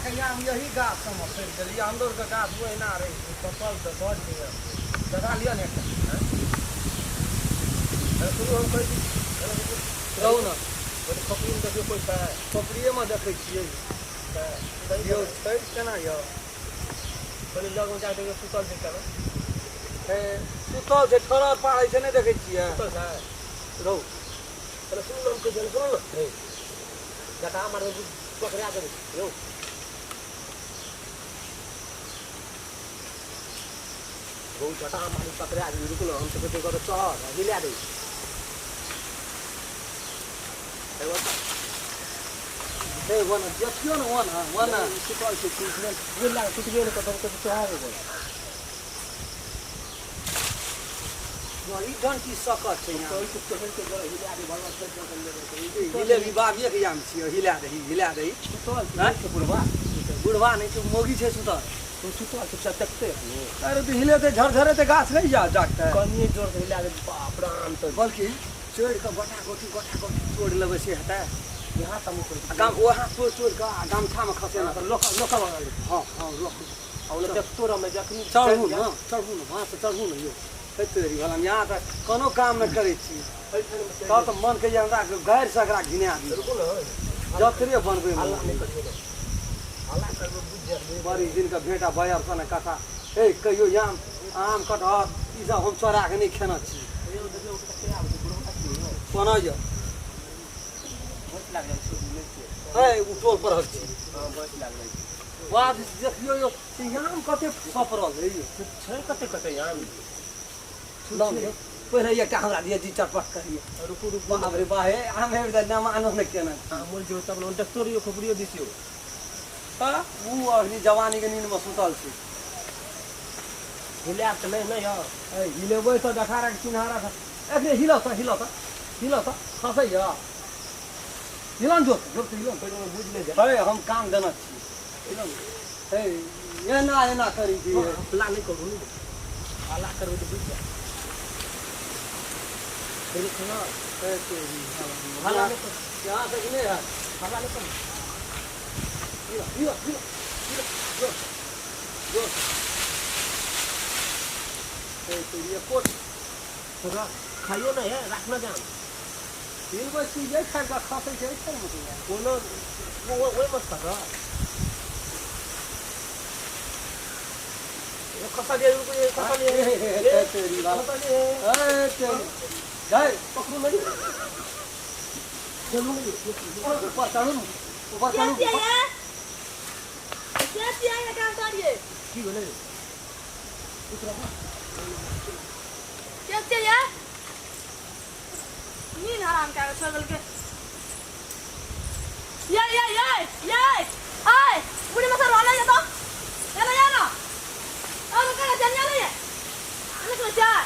के आम यही गाछ सबमे फड़ि गेलै, अन्दरके गाछ ओहिना रहै छै। पकल तऽ बड़ नियर लगा लिअ ने एकटा। अरे सुनू, हम कहै छी, रहू ने। पहिले खोपड़ीमे देखियौ, कोइ छै? खोपड़िएमे देखै छियै। छै? यौ, छै केना यौ? पहिले लगमे जा कऽ देखियौ, सुतल छै केना। हे, सुतल छै, ठोरर पाड़ै छै, नहि देखै छियै? सुतल छै। रहू। पहिले सुनू ने, हम कहै छी, सुनू ने। हे, जटा मारबै, पकड़ा देबै यौ। बहुत जटा मारी, पकड़ा देबै। रुकू ने, हम तऽ कहै छी, चढ़, हिला दै। हे, वन देखियौ ने, वन वन। सुतल छै, गेल सुतबे नहि करतै, हम कहै छी चढ़ा देबै। ई डंटी सकत छै यहाँ। कहै छी चढ़ के हिला दे, भगवान। हिले भी बाबिए के आम छियै, हिला दही, हिला दही। सुतल छै। आँय? छै बुढ़वा। बुढ़वा नहि छै, मौगी छै सुतल। तू सुतल छै, देखते। अरे तऽ हिलेतै, झरझरेतै, गाछ नहि जा जागतै? कनिए जोर से हिला दे, बाप राम तऽ। बल्कि चोरि कऽ गोटा गोटी, गोटा गोटी तोड़ि लेबै से हेतै? यहाँ सब आ गाम वहाँ तोड़ि तोड़ि कऽ आ गमछामे खसेना। लोक लोक। हँ, लोक। आ ओने देखतो रहबै जखनी। चढ़ू ने, चढ़ू ने, वहाँ से चढ़ू ने यौ। हे तोरी भला, यहाँ तऽ कोनो काम नहि करै छी। तब तऽ मन कहिया हमरा गारि से एकरा घिना दी। रुकू ने। जतरे बनबै। हल्ला नहि करियौ ने, हल्ला करबै बुझि जायब। बड़ी दिनके भेंट आ बयर सँ कथा। हे, कहियो आम आम कटहर ई सब हम चोरा के नहि खेने छी। यौ, देखियौ, कते आबै छै, बुढ़वा छियै यौ। कोना यऽ? बहुत लागि जाइ छै, नहि छियै? हे, ओ टोल पर छी। हँ, बहुत लागि जाइ छै। बाप, देखियौ यौ, से आम कते सपरल है यौ। छै कते कते आम। पहिले एकटा हमरा दिअ जी, चटपट करिए। रुकू, रुकू। बाप रे बा, हे आम हे, नमानो नहि केना। मरि जेबै तब ने, देखतो रहियौ, खोपड़ियो दिसियौ। हँ, ओ अखनी जवानीके नींदमे सुतल छै। हिलायब तऽ नहि, नहि यौ। ए, हिलेबै तऽ देखा रख, चिन्हा रख। एखने हिलऽ तऽ, हिलऽ तऽ, हिलऽ तऽ, खसैया। हिलऽ ने, जोर जोर से हिलऽ ने। पहिले बुझि नहि जाय। हे, हम काम देने छी, हिलऽ ने। हे, एना एना करी छी। हल्ला नहि करू ने, हल्ला करबै तऽ बुझि जाय। पहिले सुना। हे तेरी, हल्ला नहि करू। यहाँ से कि नहि है? हल्ला नहि करू। हिलऽ, हिलऽ, हिलऽ, हिलऽ, जोर जोर। हे तेरी, एको खाइयो नहि है, राखना जान। हिलबै छी जे खाइ कऽ खसै छै, एहि मे कोनो ओहिमे खसा खसा दिया, खसा दिया। हे, हे, हे, तेरी बाप। खसा दिया। हे तेरी, जय। पकड़ू नहीं, चलू नहीं। ऊपर चढ़ू ने, ऊपर चढ़ू। क्या ये क्या ये काम करिए? की भेलै? क्या ये नींद हराम का छोड़ के ये ये ये ये आय बुढ़ी मसा रोला ये तो ये ना, ये ना और करा चल ये ये निकलो चार,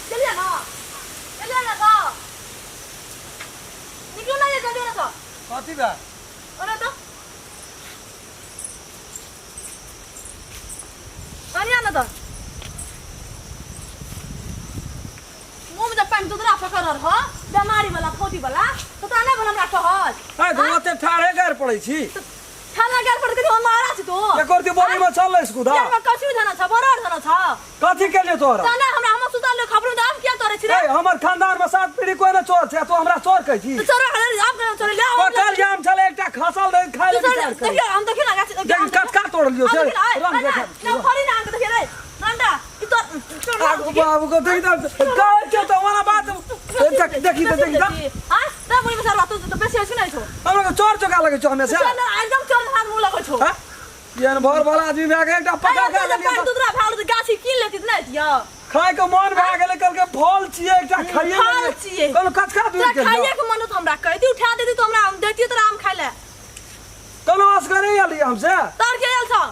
चलिए ना, चलिए ना तो निकलो ना ये, जल्दी ना तो। कथी बा? अरे तो अरे ना तो मुंह में जब पानि दूधरा पकड़ रह बेमारी वाला फौजी वाला तो ता नहीं भला हमरा कहल। है तो ओते ठाढ़े गार पड़ै छी। ठाला गेल पर कथी हम मारा छी तो? एको रति बोली में चल स्कूदा। यार कथी धना छ, बरर धना छ। कथी के लिए तोरा? ता नहीं हमरा, हम सुतल ले खबरू दाम किया तोरे छी रे? ए, हमर खानदान में सात पीढ़ी कोई न चोर छै, तू हमरा चोर कहै छी? तो चोर आप केना चोर ले आओ। पकड़ जाम छले, एकटा खसल रहे, खाय ले विचार कर। देखियो, हम देखियो ना गाछ। देख, कटका तोड़ लियो से। रंग रंग देख ना, फरी ना देखियो रे रंडा ई तो चोर। आगू बाबू को देख त कहै छै त वाला बात देख, देखी त, देखी त। हां त मुई मसाला तू तो बेसी छै नै छो। हमरा के चोर चोका लगै छौ हमेशा? चल एकदम चोर हाथ मुंह लगै छौ। हां, एहन भर वाला आदमी भए के एकटा पकड़ के अरे लेलियै। पानि दूधरा भाल तऽ गाछी कीन लेती तऽ नहि दियौ। खाय के मन भए गेलै, कहलकै फल छियै, एकटा खाइए। फल छियै। कहलहुँ कचका दूध तोरा के खाइए के मन हो तऽ हमरा कहि दी, उठा देती तऽ हमरा देती तोरा आम खाइ लए। कहलहुँ असगरे आयल हमसे। तोर के आयल छौ?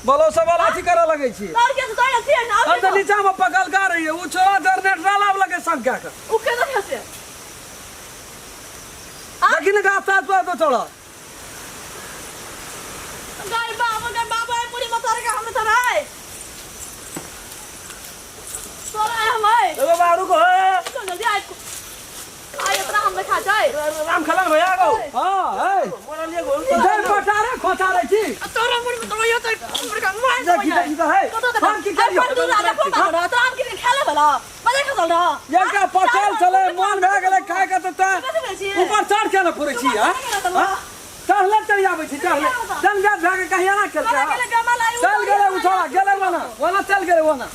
बोलो सब अथी करऽ लगै छी। तोर के तोर छियै ने? हम तऽ नीचा में पकड़का रहियै, ओ छोड़ा जरनेट डालब लगे संग कए के। उ केना खसे? देखी ने, गाछ ताछ पर तो चढ़ल। गाय बाबा, गाय बाबा, ए पूरी मत के हम तो रे तोरा हम है। एगो बारू को है। चल जल्दी आइ आइ, इतना हम खा जाए। राम खेलन भैया गो। हाँ। बड़का मोबाइल जा खींचा खींचा है हम की करियो ये का पचल चले मन भए गेलै खाय के तऽ ऊपर चढ़ के ने फुरै छी हां चढ़ले चढ़ि आबै छी चढ़ले चल जा भए के कहिया ना केलकै चल गेलै उछाला गेलै ओना ओना चल गेलै ओना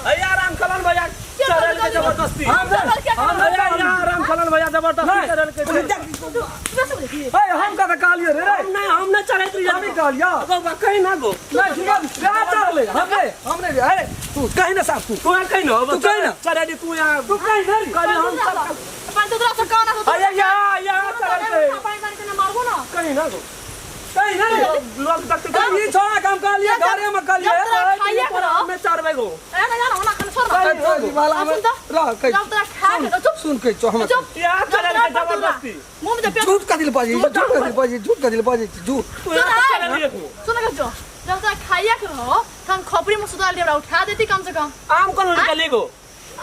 भैया राम खलन भैया चढ़ल के जबरदस्ती हम भैया यहाँ राम खलन भैया जबरदस्ती चढ़ल के ए हम कतऽ कहलियै रे रे नहीं हम नहीं चढ़ैत रहियै हम कहलियै गो कहीं ना गो नहीं ठीक है रे चढ़ले हम नहीं हम नहीं अरे तू कहीं ना साहब तू तू यहाँ कहीं ना तू कहीं ना। चढ़े दी तू यहाँ तू कहीं ना कहीं हम सब अरे यहाँ यहाँ चढ़ल के कहीं ना गो कहीं ना लोग देखते कहीं छोड़ा काम कहलियै घरे में कहलियै में चढ़बै गो रह कहीं सुन कहीं चो हम यहाँ चढ़ल के जबरदस्ती झूठ का दिल बाजी झूठ का दिल बाजी झूठ का दिल बाजी झूठ तू यहाँ चढ़ल के गो जब तक खाइया के रहो तो हम खोपड़ी में सुता लिया उठा देती कम से कम आम कोन निकले गो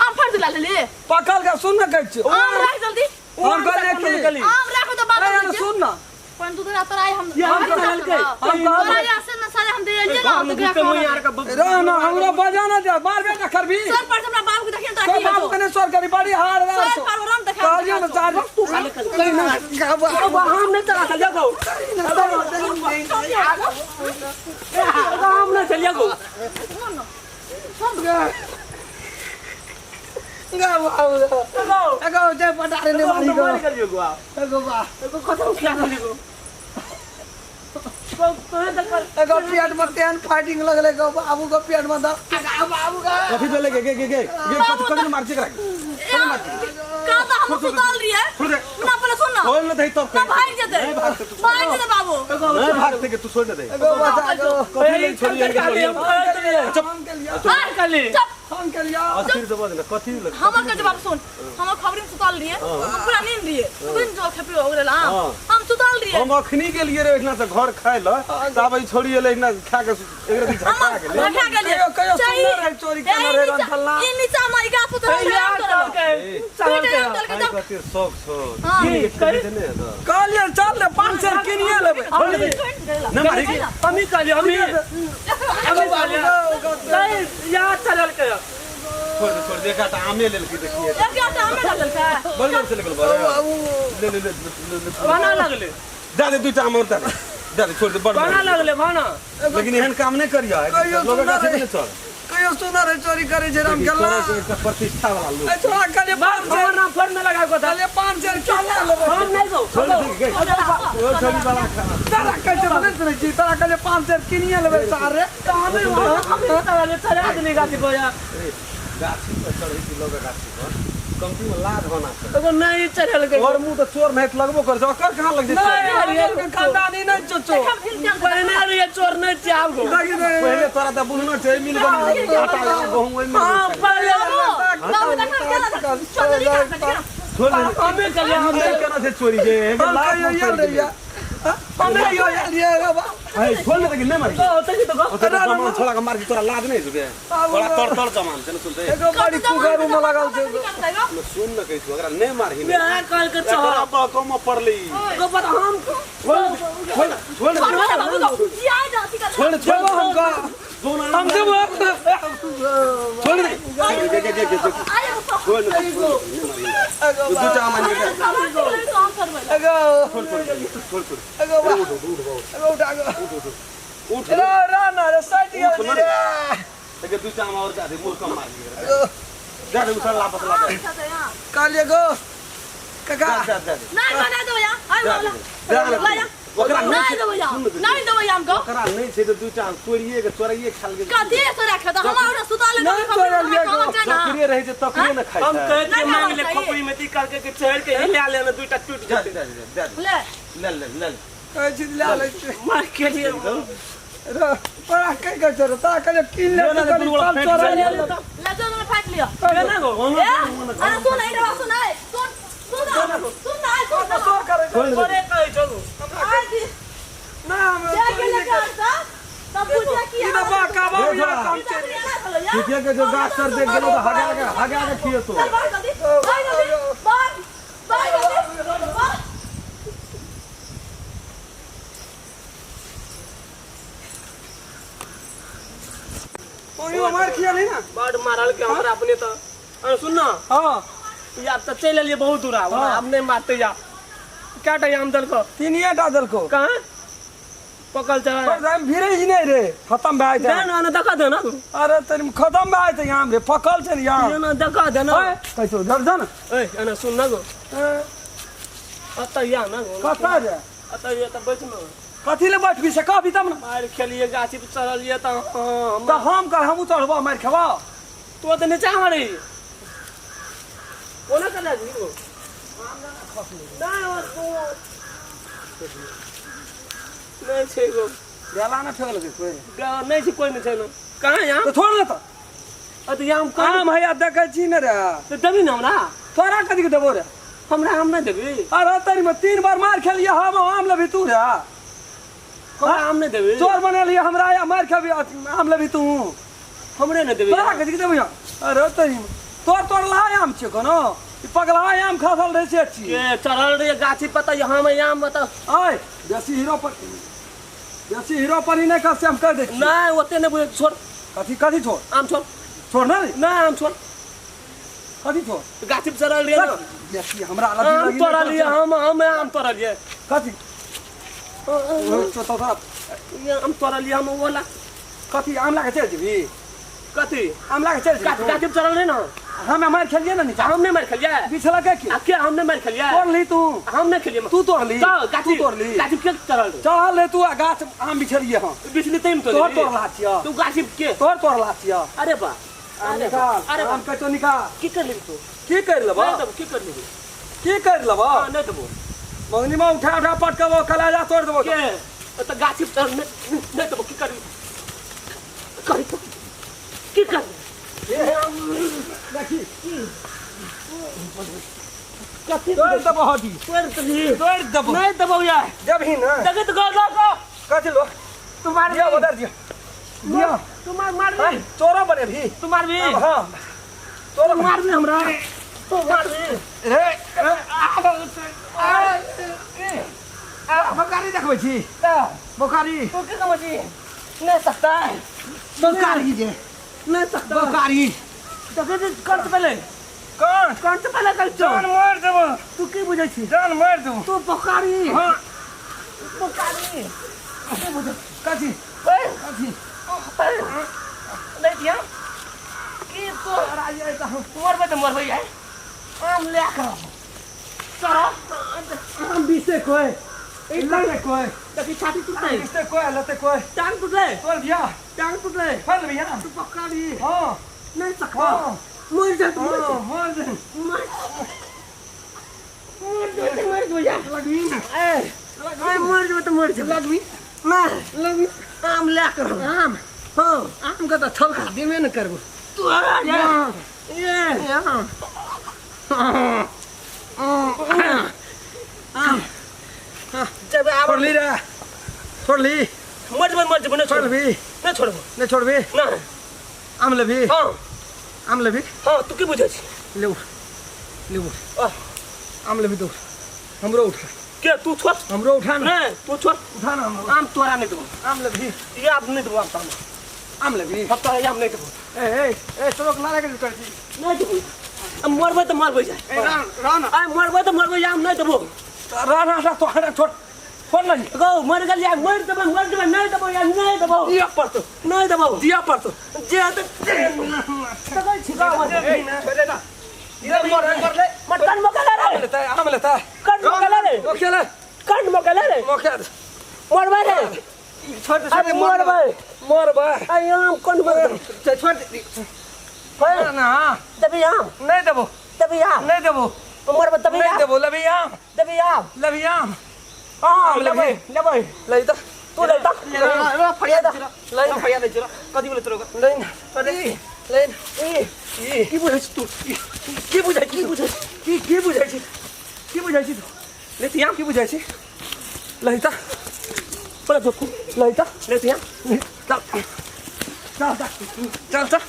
आम फाड़ दिला ले ले पकड़ के सुन ना कहीं चो आम राख जल्दी हम कहलियै कोन कि निकली आम राखो तो बाद अरे में सुन ना पण तू तो रात आए हम यहाँ चढ़ल के हम तोरा यहाँ से न सारे हम दे लिए ना तो क्या मुँह यार का रह ना हमरा बजाना दे मार बेटा खरबी सर पर हमरा बाबू के देखिए तो तो बाबू कने स्वर करी बड़ी हार सर पर राम देखा कहलियो ना चार तू खाली कहीं ना अब हम नहीं चला चल गो हम नहीं चलिए गो एगो जे पटारे ने मारी गो मार गलियो गो एगो बा एगो कसम खिया गलियो गो एगो पेट में तेन फाइटिंग लगले गो बाबू को पेट में दर्द बाबू का कथी भेलै गे गे गे गे गे कथी कथी मार छै एकरा का तो हम सुतल रहिए छोड़ दे ना पहले सुन ना खोल न दही तब ना भाग जेते भाग जेते बाबू नहीं भागते के तू छोड़ न दे एगो बचा गो कथी ले छोड़ी हम के लिया चुप हम के लिया अस्थिर से बज कथी लग हमर के जवाब सुन हमर खबरी में सुतल रहिए हम पूरा नींद रहिए सुन जो खेपी हो गेल हाँ। हम सुतल रहिए हम अखनी के लिए रे एकना से घर खाए ल तब ई छोड़ी एले एकना खा के एकरा दिन झका के ले रखा गेलिए कहियो कहियो सुनने रहे चोरी केने रहे रंथलना ई नीचा में ई गाछ पर चढ़ल के खाइ कते शौक छौ हां के ने त कहलिए चल ने 500 किनिए लेबै न मारी के हमी कहलिए हमी नहीं यहाँ चढ़ल के छोड़ दे छोड़ देखा त आमे लेलकी देखिए एक आता हमें लगल का बड़ बड़ से लेकल बड़ ले ले ले ले भाना लगले दे दे दुईटा आम और दे दे दे दे छोड़ दे बड़ भाना लगले भाना लेकिन एहन काम नहीं करिया कहियो लोग सुना गाछे रे। नहीं चल कहियो सुना रहे चोरी करे छै राम खेलना तोरा से एकटा प्रतिष्ठा वाला लोग ए छोड़ा कहलिए 500 हमर नाम फर न लगाए को था कहलिए 500 किनिए लेबै हम नहीं गो छोड़ दे गे ओ छोड़ी वाला खाना तारा कैसे बने सुनै छी तारा कहलिए 500 किनिए लेबै सारे तो हमें हमें चढ़ल चढ़ा देली गाछी पर गाछी पर चढ़ै छी लोग गाछी पर कमती में लाज होना छै एगो नहीं चढ़ल के और मुंह तो चोर नहीं लगबो कर छै ओकर कहां लग जेतै नहीं नहीं खानदानी नहीं चोचो पहले रहिए चोर नहीं चाव गो देखी देखी पहिले तोरा त बुझना छै मिल गेल आटा गहूं ओइ में हां पहले बाबू देखा केला चल जल्दी छोड़ दे हमें चलिए हम हमें केना छै चोरी के हम कहियो ये रहिया हम कहियो ये रे बा ए छोड़ दे नहीं मारी तो होते तो गो ओते जमान छोड़ा के मार के तोरा लाज नहीं छुके बड़ा तर तर जमान छै ने सुनते एगो बड़ी कुगारू में लगल छै सुन न कहै छु ओकरा नहीं मारही ने यहाँ कल के चढ़ एकरा बकम पड़ली गो पर हम छोड़ छोड़ छोड़ छोड़ छोड़ हम का हम हम छोड़ दे गे गे गे गे छोड़ दे एगो दू टा आम आनि के एगो छोड़ छोड़ छोड़ छोड़ एगो बा उठ उठ एगो उठा गो उठ रे रे ना रे सट गेल रे एके दू टा आम और दे दे मुंह कम मार दिए जा दे उठा लापस ला दे कहलिए गो काका जा जा जा ओकरा नहीं देबो यार नहीं देबो यार हमको ओकरा नहीं छै त दू टा तोड़िए के चोराइए खाल के कथी तोरा खाता हम और सुता ले नहीं तोड़ल ये गो। तकरे रहै छै तकरे न खाइ हम छै कह के मांग ले खोपड़ी में ती करके के चढ़ के हिला लेना दुईटा टूट जा जेतै दे जा दे ले ले ले ले कहै छी ला लै छी मार के लिए रे तोरा कहि कहै छै रे तोरा कहलिए किन ले ले, ले, तू दुनू चल फेंक चोरा ले, ले ले जो तुम फाट लियो ना गो ए अरे सुन ए रे सुन ए सुन सुन सुन ना सुन ना चोर करे छै करे कहै छौ आज दी ना हम जा के ले कर तब पूछा की ई दबा काबा ए, या काम छै ठीके के जो गाछ तर देख गेलो त हगा के खिए तो चल भाग जल्दी भाग जल्दी भाग भाग जल्दी भाग जिंदगी में मार खिया नहीं ना। बड मारल के हमरा अपने त। अरे सुन ना। हां। यार त चलि एलियै बहुत दूर आब। हाँ। आब नहि मारते या। कएटा आम देलको? तीनिए टा देलको। कहाँ? पकल छै। पर हम भिरे ही नहीं रे, खत्म भए दे जेतै। ना ना देखा दे ना। अरे तनी खत्म भए जेतै आम रे, पकल छै ने आम। ये ना देखा दे ना। ओए, कैसो धर जा ना। ए एना सुन ना गो। ए, अतऽ या ना गो। कतऽ रे? अतऽ या तऽ बैठ ना। कथी ले बैठबी से कहबी तब ना। मारि खेलिए गाछी पर चढ़लिए तऽ हम तऽ हम कह हमहूँ चढ़बो मारि खेबो। तो तऽ नीचा मारी। कोना चला जी गो? नहीं ओ तू नहीं छै गो। गेला ना फेकलकै कोइ। नहीं छै कोइ नहीं छै ना। कहाँ यहाँ? तऽ छोड़ ने तऽ। अ तऽ यहाँ कहाँ? आम हैया देखै छी ने रे। तऽ देबी ने हमरा? तोरा कथी के देबो रे? हमरा आम नहीं देबी। अरे तरी में 3 बार मार खेलिए हम आम लेबी तू रे। हमरा आम नहीं देबी। चोर बनेलिए हमरा या मार खेबी आम लेबी तू। हमरे नहीं देबी। तोरा कथी के देबी? अरे तरी में तोर तोड़ला आम छै कोनो। ई पगला आम खसल रहै से छी। के चढ़ल रहिए गाछी पर तऽ यहाँ में आम बता। आय बेसी हीरो पर बेसी हीरो पर ही नहीं कर से हम कह दै छी। नहीं ओते नहीं बुझे छोड़। कथी कथी छोड़? आम छोड़। छोड़ ना रे। नहीं आम छोड़। कथी छोड़? गाछी पर चढ़ल रहिए ना। बेसी हमरा लगी आम लगी तोड़लिए हम आम तोड़लिए। कथी? तो तो ये आम तोड़लिए हम ओला। कथी आम लाके चलि जेबही? कथी? आम लाके चलि जेबही? गाछी पर चढ़ल रहिए ना। हम मार खेलिए ना नीचा। हम नहीं मार खेलिए। बिछलकै की? आ के हम नहीं मार खेलिए? तोड़ली तू। हम नहीं खेलिए। तू तोड़ली। तो गाछी तू तोड़ली। गाछी के चढ़ल रहे? चढ़ल रहे तू आ गाछ आम बिछलिए हम। बिछली तैम तोड़ली। तोर तोड़ला छियै। तू गाछी के? तोर तोड़ला छियै। अरे बा। आम अरे निकाल। अरे आम कतो निकाल। की कर लेबी तू? की कर लेबो? नहीं देबो, की कर लेबी? की कर लेबो? हां नहीं देबो। मंगनी में उठा उठा पटकबो कलाजा तोड़ देबो। के? त गाछी पर नहीं देबो, की करबी? करी तो की कर? देखी कथी तोड़ देबो हडी। तोड़ देबी। तोड़ देबो। नहीं देबो यार। देबही ना। देखे तो गो गो गो। कथी लो? तू मार दिया उधर दिया। दिया। तू मार मार भी। चोरा बनेबही। तू मार भी। हां। तोरा मार भी हमरा। तू मार भी। रे आ बोकारी देखबै छी। बोकारी। तू की कमै छी? नहीं सकता है। बोकारी जे। नहीं सकता। बोकारी। देखे तो कौन से पहले? कौन? कौन से पहले कर जान मार देबो। तू की बुझै छी? जान मार देबो। तू बोकारी। हां। बोकारी। की बुझै? कथी? ओए कथी? नहीं दिया। की तो मरबै तऽ मरबै यार। आम ले कर। चढ़ो। आम बीसे कोई। लते कोई। देखी छाती टूटलै। बीसे कोई लते कोई। टांग टूटलै। तोड़ दिया। टांग टूटलै। फल भैया। तू बोकारी। हां। नहीं सकता। हां। मर जा तू। हां मर जा। मर मर जा मर जा यार। लगबी ना। ए मर जा तऽ मर जा। लगबी। ना लगबी। आम ले कर। आम। हां। आम के तऽ छलका देबे ने करबो। तू आ जा। ये आम। जब आब छोड़ली रे। छोड़ली। मर जेबै मर जेबै नहीं छोड़बी। छोड़बी। नहीं छोड़बो। नहीं छोड़बी। ना। आम लेबी। हां। आम लेबी। हां तू की बुझै छी? ले उठ। ले उठ। आम लेबी तो हमरो उठा। के तू छोड़। हमरो उठा ना। नहीं तू छोड़। उठा ना हमरो। आम तोरा नहीं देबो। आम लेबी। ये आम नहीं देबो आम तोरा। आम लेबी। हम तोरा आम नहीं देबो। ए ए ए तोरा के लारा के कर छी। नहीं देबो। अब मरबै तऽ मरबै जाय। ए रान रान। आ मरबै तऽ मरबै आम नहीं देबो। रान रान तो हटा छोड़। छोड़ ना। गो मर गेल यार मर देबो मर देबो नहीं देबो यार नहीं देबो। दिया पर तो। नहीं देबो। दिया पर तो। जे त तकै छी गाँव में। छोड़े ना। इधर मर कर ले। मटन मकला रे। आम लेता है आम लेता है। कन मकला रे। मोके ले। कन मकला रे। मोके। मरबै रे। छोड़ दे छोड़ दे मरबै। मरबै। आ आम कोन मरबै? छोड़ दे। ना। देबी आम। नहीं देबो। देबी आम। नहीं देबो। मरबै तभी नहीं आम। देबो लेबी आम। देबी आम। लेबी आम। हां लेबै। लेबै। ले त तू ले त। ले फरिया दे ले फरिया दे कथी बोले तोरा ले ले ले ए की बुझै छी तू? की बुझै छी? की बुझै छी? की की बुझै छी? की बुझै छी तू? ले त आम। की बुझै छी? ले त बड़ा जोखू। ले त ले त आम। चल चल चल चल।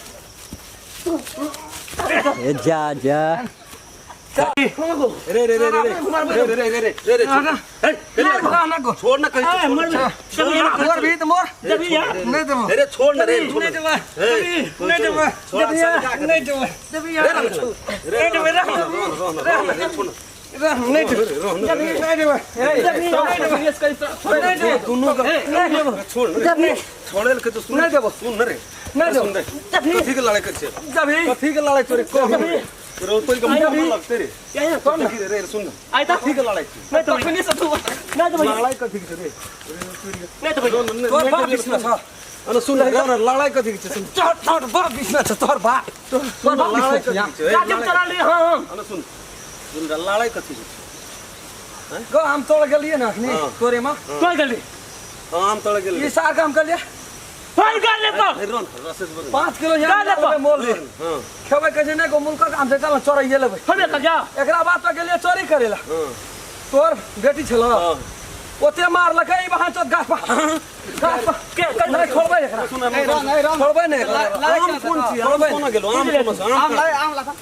ए जा जा। रे रे रे रे रे रे रे रे रे रे रे छोड़ ना कहीं मोर भी तो मोर नहीं देबो रे छोड़ ना रे नहीं देबो नहीं देबो नहीं देबो रे नहीं देबो नहीं देबो नहीं देबो नहीं देबो दोनों का छोड़ ना छोड़े के तो सुन नहीं देबो सुन ना रे नहीं देबो कथी के लड़ाई कर छे जभी कथी के लड़ाई तोरे कह रे तोरे के मुंह लगते रे कौन कथी रे सुन ना आइ त कथी के लड़ाई छी नहीं तो तखनी से तू नहीं तो लड़ाई कथी के रे नहीं तो तोर बाप बिछना छ अरे सुन ना लड़ाई कथी के छे सुन तोर तोर बाप बिछना छ तोर बाप तोर बाप लड़ाई बिछना कथी के काटे चला ले हां अरे सुन सुन लड़ाई कथी के गो हम तोड़ गेलिए ना अखनी तोरे में कोई गली आम तोड़ गेल ई साग हम कहलिए फोन कर ले तो रोन रसेस बन 5 किलो यहाँ मोल ले हां खेबै के छै नहि गो मुल्कक आम छै चल चोरैये लेबै हमे कर जा एकरा बाद तो गेलिए चोरी करेला हां तोर बेटी छल ओते मारलकै ई बहान चोत गाछ पर गाछ पर के नहि छोड़बै एकरा छोड़बै नहि एकरा आम कोन छी आम कोना गेलो आम कोना छौ आम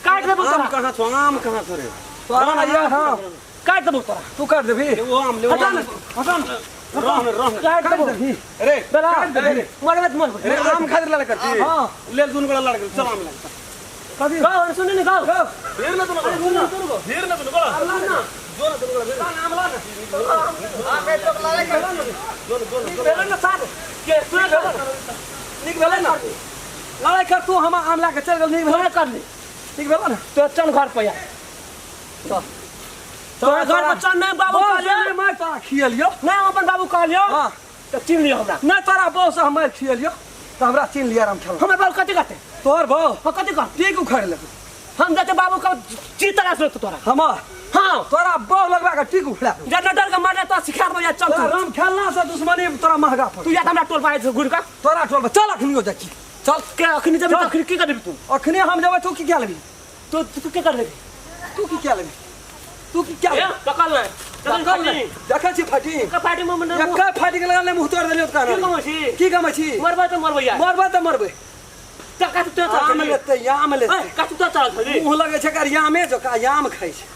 काट देबो आम तोरा कहाँ छौ आम कहाँ छौ रे तोरा ये हां काट देबो तोरा तू काट देबही ओ आम ले हटा ना हटा ना रहन रहन काट काट देबो देबही रे बेला मरबे मर रे आम खातिर लड़ाई करती हां ले दुन गोला लड़ चल आम ले कथी गाओ सुन ने गाओ गो ढेर ना दुन गोला ढेर ना दुन गोला जो ना दुन गोला आम ला ना जो बेला ना साथ के तू नीक भेलै ना लड़ाइ कर तू हम आम लए के चलि गेल नीक भेलै कर ले नीक भेलै ना तो चल घर पर आ चल तोरा घर पर चल नहीं बाबू कहलियो मार तोरा खियलियो नहीं हम अपन बाबू कहलियो हां तो चिन्ह लियो हमरा नहीं तोरा बहू से हम मारि खियलियो तऽ हमरा चिन्ह लिया राम खेल हमर बाबू कथी कहते तोहर बहू हां कथी कहते ठीक उखाड़ि लेबै हम जाते बाबू का चितरा से तोरा हमर हां तोरा बहू लगबा के ठीक उखड़ा देबौ। जब डर के मारने तो सिखा दो या चल तोरा तू राम खेलना से दुश्मनी तोरा महंगा पड़ तू या हमरा टोल पाए घुर का तोरा टोल पर चल अखनियो जाइ छी चल के अखनी जब चल। अखनी की कर देबी तू अखने हम जेबै तू की क्या लेबी तू तू के कर लेबी तू की क्या लेबी तू की क्या ए पकड़ ले पकड़ ले देखै छी फाटी का फाटी में मन एक्का फाटी के लगल मुँह तोड़ देलियो की तऽ कमै छी की कमै छी मरबै तऽ मरबै यार मरबै तऽ मरबै तऽ काटू तो आम चल लेतै आम लेतै ए काटू तो चल छली मुँह लगै छै एकर यामे जकाँ याम खाइ छै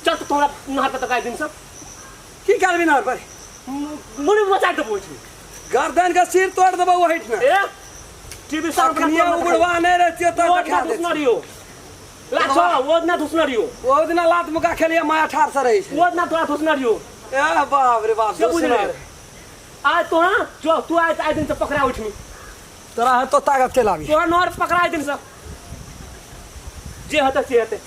चल तो तोरा नहर पर तकाय दिन सब की करबी नहर पर मुड़ी मचा देबो छी गर्दन के सिर तोड़ देबौ ओहिठिना ए टीवी साउंड अखनिये उगड़वा नहि रहतियो तऽ वो देखा ना दै धुसना रियो लाछो वो ना धुसना रियो ओ दिना लात मुका खेलिए माया ठार से रहै छै वो ना तोरा धुसना रियो ए बाप रे बाप से बुझ दुश्मन ले रे। आज तोरा जो तू आज आइ दिन से पकड़ा उठनी तोरा है तो ताकत चल आबी तोरा नहर पकड़ा दिन से जे हते से हते।